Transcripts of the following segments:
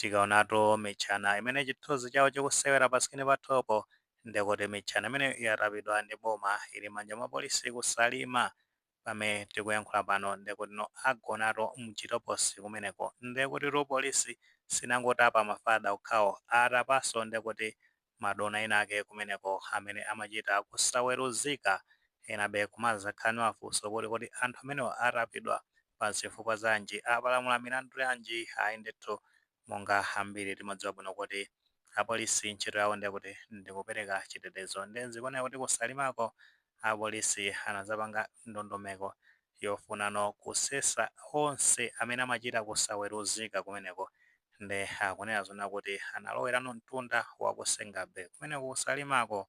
Tikaonatu mitchana imene chithunzi chawo chikusewera pa screen pathupo, ndikuti mitchana imene yatapidwa ndi boma ili manja mwa polisi kuSalima pamene tikuyankhula pano. Ndikuti no agonatu mchitokosi kumeneko. Ndikuti tu polisi sinangotapa mafada okhawo, atapanso ndikuti madona ena ake kumeneko amene amachita kusaweruzika. Enabe kumazakhala ndi mafunso kuti anthu amenewa atapidwa pa zifukwa zanji, apalamula milandu yanji? Ayi ndithu, monga ambiri timadziwa bwino kuti apolisi ntchito yawo ndikuti ndikupereka chitetezo. Ndi zikuoneka kuti kuSalimako apolisi anazapanga ndondomeko yofunano kusesa onse amene amachita kusaweruzika kumeneko. Ndi akunena zona kuti analowerano mtunda wa kuSengabe kumeneko kuSalimako.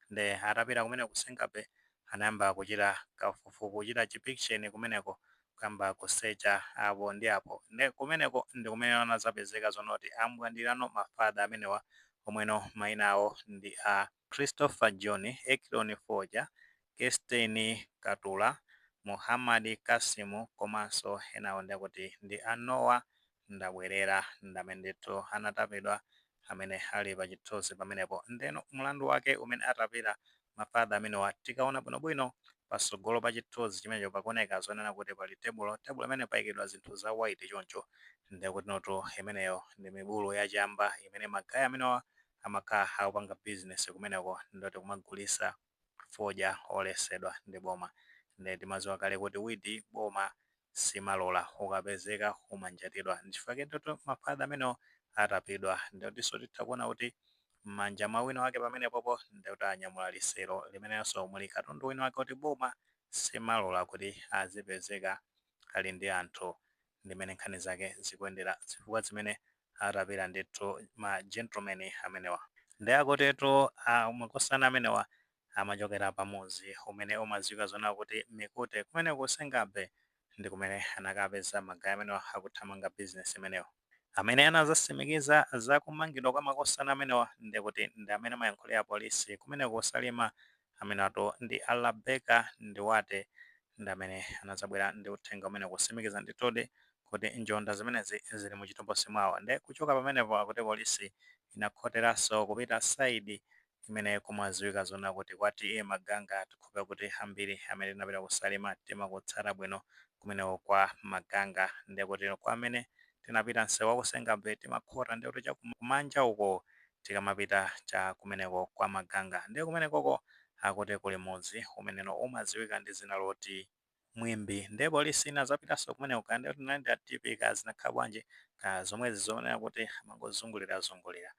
Ndi atapita kumene kuSengabe, anayamba kuchita kafukufuku, kuchita chipikisheni kumeneko, kuyamba kusecha apo ndi apo. Ndi kumeneko ndi kumene anazapezeka zonoti ambwandirano mafada amenewa, omweno mayina awo ndi a Christopher John, Ekilon Foja, Kesten Katula, Muhammad Kasimu, komanso enawo ndikuti ndi a Noah Ndabwerera. Ndamene ndithu anatapidwa amene ali pa chithunzi pamenepo. Ndeno mlandu wake umene atapira mafada amenewa, tikaona bwinobwino pasogolo pa chithunzi chimenecho pakuoneka zonena kuti pali tebulo. Tebulo imene payikidwa zinthu za white choncho, ndikuti noto imeneyo ndi mibulu yachamba imene ma guy amenewa amakhala akupanga business kumeneko, ndoti kumagulisa fodya olesedwa ndi boma. Ndi timadziwa kale kuti weed boma simalola, ukapezeka umanjatidwa. Nchifukwa chake mafada amenewo atapidwa. Ndikutinso titha kuona kuti m'manja mwa wina wake pamenepopo ndikuti anyamula lisero limenenso muli katundu wina wake kuti boma simalola kuti azipezeka ali ndi anthu. Ndimene nkhani zake zikuyendera, zifukwa zimene atapira ndithu ma gentleman amenewa. Ndi akutetu makosana amenewa amachokera pamuzi umene umadziwika zona kuti Mikute kumene kuSengabe, ndi kumene anakapeza ma guy amenewa akuthamanga business imeneyo. Amene anazasimikiza za kumangidwa kwa makosana amenewa ndikuti ndi amene amayankhulira polisi kumene kuSalima, amenewato ndi Alabeka Ndiwate. Ndi amene anazabwera ndi uthenga umene kusimikiza ndithudi kuti njonda zimenezi zili muchitokosi mwawo. Ndi kuchoka pamenepo akuti polisi inakhoteranso kupita side imene kumadziwika zona kuti kwati iye Maganga. Tikhupa kuti ambiri amene tinapita kuSalima timakutsata bwino kumeneko kwa Maganga. Ndikuti kwa amene tinapita msewu wakuSengabe, timakhota ndikuti chakumanja uko tikamapita cha kumeneko kwa Maganga. Ndiye kumenekoko akuti kuli mudzi umeneno umadziwika ndi zina loti Mwimbi. Ndiye polisi inazapitanso kumeneko kandi kuti tinali atipika zinakhala bwanji ka zomwezi zoonera kuti amangozungulira-zungulira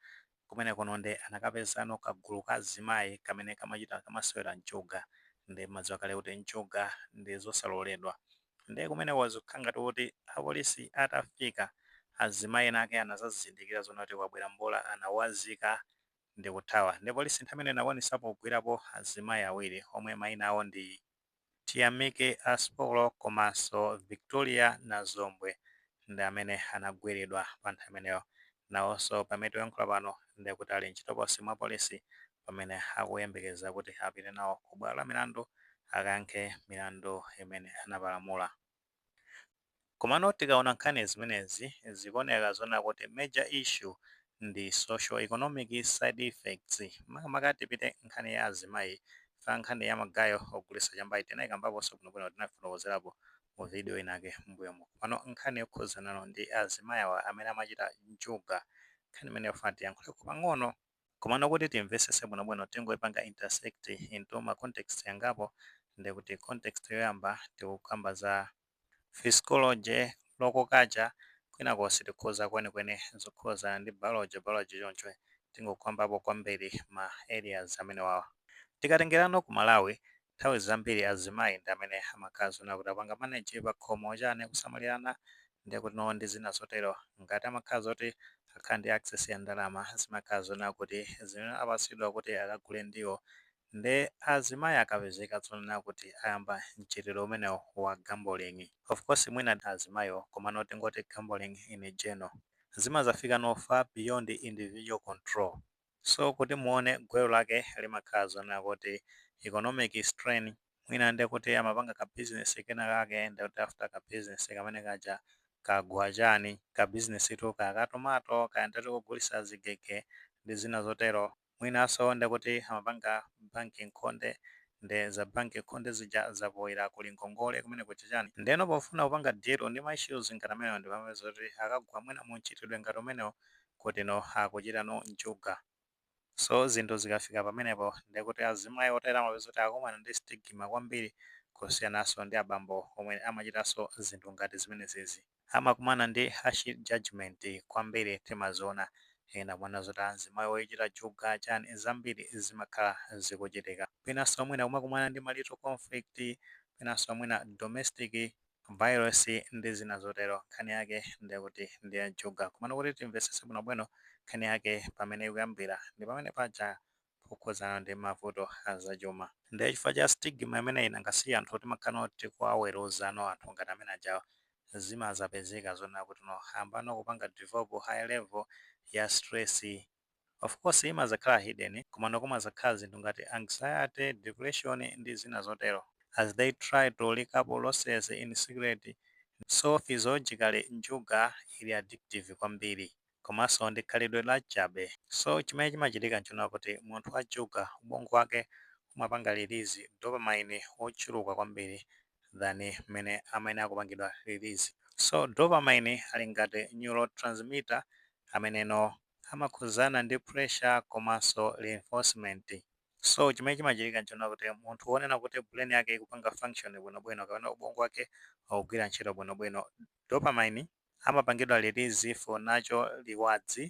kumene kuno. Ndi anakapezano kagulu ka azimayi kamene kamachita kamasewera njuga. Ndi madziwa kale kuti njuga ndi zosaloledwa. Ndiye kumeneko zikukhala ngati kuti apolisi atafika, azimayi ena ake anazazindikira zona kuti kwabwera mbola, anawazika ndi kuthawa. Ndi polisi nthawi imene inakwanisapo kugwirapo azimayi awiri omwe mayina awo ndi Tiyamike Aspolo komanso Victoria Nazombwe. Ndi amene anagwiridwa pa nthawi imeneyo. Nawonso pamene tikuyankhula pano ndikuti ali mchitokosi mwa polisi pamene akuyembekeza kuti apite nawo ku bwalo la milandu akayankhe milandu imene anapalamula. Komano tikaona nkhani zimenezi, zikuoneka zona kuti major issue ndi social economic side effects. Makamaka tipite nkhani ya azimayi fa nkhani ya ma guy ogulitsa chambayi tinayikambaponso bwinobwino, tinafotokozerapo mu video inake mbuyomo. Pano nkhani yokhuzanano ndi azimayi awa amene amachita njuga, nkhani imene yofuna tiyankhuleko pang'ono. Komano kuti timvesese bwinobwino, tingoyipanga intersect into ma context yangapo. Ndikuti context yoyamba tikukamba za psychology, local culture, kwinako sitikhuza kwenikweni zokhuza ndi biology choncho tingokambapo kwambiri ma areas amene wawa. Tikatengerano ku Malawi, nthawi zambiri azimayi ndi amene amakhala zona kuti apanga manage pa khomo chane, kusamalirana ndikuti no ndi zina zotero. Ngati amakhala zoti akhala ndi access ya ndalama, zimakhala zona kuti zimene apatsidwa kuti akagule ndiwo. Ndi azimayi akapezeka zonena kuti ayamba mchitidwe umenewo wa gambling, of course mwina azimayiwo, komano tingoti gambling in general, zimazafika no far beyond individual control. So kuti muone gwero lake limakhala zonena kuti economic strain. Mwina ndi kuti amapanga ka business kena kake, ndikuti after ka business kamene kaja Kagwa chani ka business tu, ka tomato, kaya ndati kugulisa zigege ndi zina zotero. Mwinanso ndekuti amapanga banki nkhonde, nde za banki nkhonde zija zapoyera, kuli ngongole kumene kuja chani. Ndeno pofuna kupanga deal ndi ma issues ngati amenewo, ndi pamene zoti akagwa mwina munchitidwe ngati umenewo, kuti no akuchita no njuga. So zinthu zikafika pamenepo, ndekuti azimayi otere amapeza kuti akumana ndi stigma kwambiri kusiyananso ndi abambo omwe amachitanso zinthu ngati zimenezezi. Amakumana ndi harsh judgment kwambiri. Timaziona ena kumanena zoti azimayi oyichita juga chani, zambiri zimakhala zikuchitika. Penanso mwina kumakumana ndi marital conflict, penanso mwina domestic violence ndi zina zotero. Nkhani yake ndekuti ndi ya juga. Komano kuti timvetsetse bwinobwino nkhani yake pamene ikuyambira, ndi pamene paja pokhuzana ndi mavuto azachuma. Ndiye chifukwa cha stigma imeneyi, nangasiya anthu timakhala tikuwaweruza no anthu ngati amene ajawa, zimazapezeka zonena kuti no ambano kupanga develop high level ya stress. Of course imazakhala hidden, komano kumazakhala zinthu ngati anxiety, depression ndi zina zotero as they try to lick up losses in secret. So physiologically, njuga ili addictive kwambiri, komanso ndi khalidwe lachabe. So chimene chimachitika nchona kuti munthu wa juga, ubongo wake umapanga release dopamine wochuluka kwambiri than mmene amene akupangidwa release. So dopamine ali ngati neurotransmitter ameneno amakhuzana ndi pressure komanso reinforcement. So chimene chimachitika nchona kuti munthu wonena kuti brain yake ikupanga function bwinobwino, kapena ubongo wake ukugwira ntchito bwinobwino, dopamine amapangidwa release for natural rewards,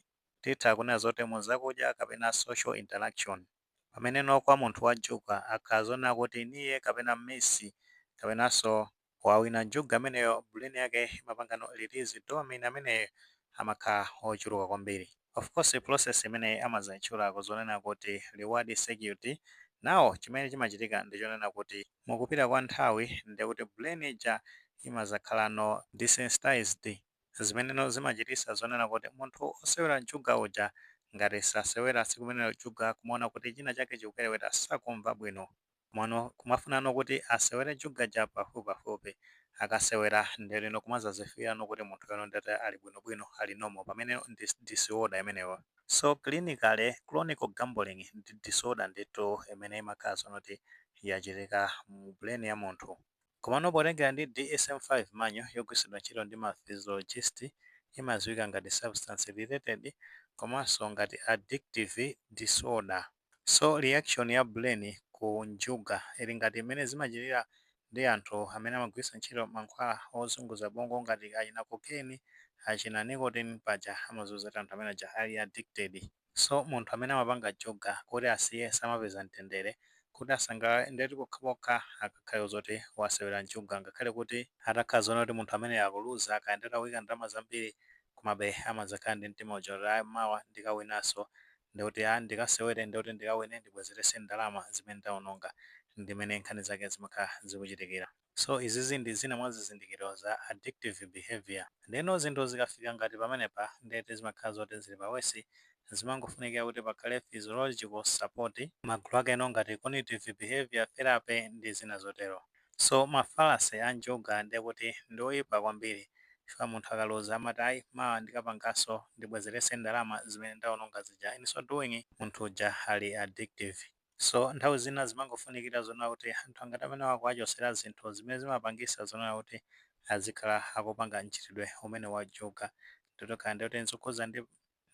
titha kunena zoti muzakudya kapena social interaction. Pameneno kwa munthu wa juga, akazona kuti niye kapena miss kapenanso wawina juga ameneyo, brain yake imapangano release dopamine ameneyo amakhala ochuluka kwambiri. Of course process imeneyi amazayitchula kuzonena kuti reward circuit. Nawo chimene chimachitika ndichonena kuti mukupita kwa nthawi, ndikuti brain ija imazakhalano desensitized, zimeneno zimachitisa zonena kuti munthu osewera njuga uja, ngati sasewera tsiku limenelo juga, kumaona kuti china chake chikuperewera, sakumva bwino. Komano kumafunano kuti asewere juga ja pafupipafupi. Akasewera, ndelino kumazazifirano kuti munthu yono ndete ali bwinobwino, ali normal, pamene ndi disorder imeneyo. So clinically, chronic gambling ndi disorder ndithu imene imakhala zonoti yachitika mu brain ya munthu. Komano potengera ndi DSM-5 manual yogwiritsidwa ntchito ndi ma physiologist, imadziwika ngati substance related komanso ngati addictive disorder. So reaction ya brain ku njuga ili ngati imene zimachitira ndi anthu amene amagwiritsa ntchito mankhwala ozunguza bongo ngati achina cocaine, achina nicotine. Paja amazuza kuti anthu amene aja ali addicted. So munthu amene amapanga juga, kuti asiye samapeza mtendere, kuti asangalale ndeti pokhapokha akakhale zoti wasewera njuga. Ngakhale kuti atakhala zoona kuti munthu amene akuluza, akayendera kuyika ndalama zambiri, komabe amadzakhala ndi mtima uja kuti ayi, mawa ndikawinanso, ndikuti a ndikasewere, ndikuti ndikawine, ndibwezerese ndalama zimene ndawononga. Ndimene nkhani zake zimakhala zikuchitikira. So izizi ndi zina mwa zizindikiro za addictive behavior. Ndeno zinthu zikafika ngati pamenepa, ndeti zimakhala zoti zili pa worse. Zimangofunikira kuti pakhale physiological support, magulu ake eno ngati cognitive behavior therapy ndi zina zotero. So ma fallacy a njuga ndekuti ndi oyipa kwambiri, chifukwa munthu akaluza amati ayi, mawa ndikapanganso, ndibwezerese ndalama zimene ndawononga zija. In so doing, munthu uja ali addictive. So nthawi zina zimangofunikira zona kuti anthu angati amene akuwachosera zinthu zimene zimapangisa zona kuti azikhala akupanga mchitidwe umene wajuga, nditokhala ndikuti nzokhuza ndi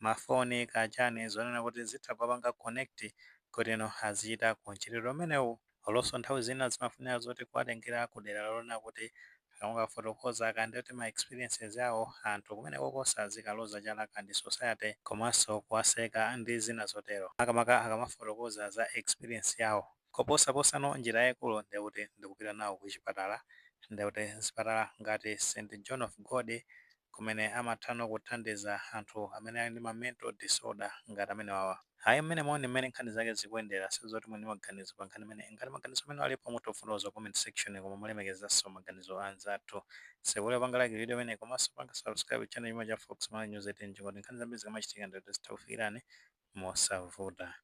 mafoni kachani, zonena kuti zitha kuwapanga connect kuti no azichita ku mchitidwe umenewu. Olonso nthawi zina zimafunika zoti kuwatengera kudera lona kuti akangofotokoza kandi kuti ma experiences awo anthu kumeneko kosazikaloza chala kandi society komanso kuwaseka ndi zina zotero, makamaka akamafotokoza za experience yawo. Koposaposano njira yayikulu ndikuti ndikupita nawo kuchipatala, ndikuti zipatala ngati St John of God, kumene amathano kuthandiza anthu amene ali ndi ma mental disorder ngati amene wawa. Hayi, mmene maoni mmene nkhani zake zikuyendera, sizoti mwini maganizo pa nkhani imene. Ngati maganizo amene alipo, mutha comment section, koma mulemekezanso maganizo anzathu. Sekule panga like video imene, komanso panga subscribe channel chimwe cha Fox Malawi News 18, kuti nkhani zambiri zikamachitika ndikuti zitha kufikirani mosavuta.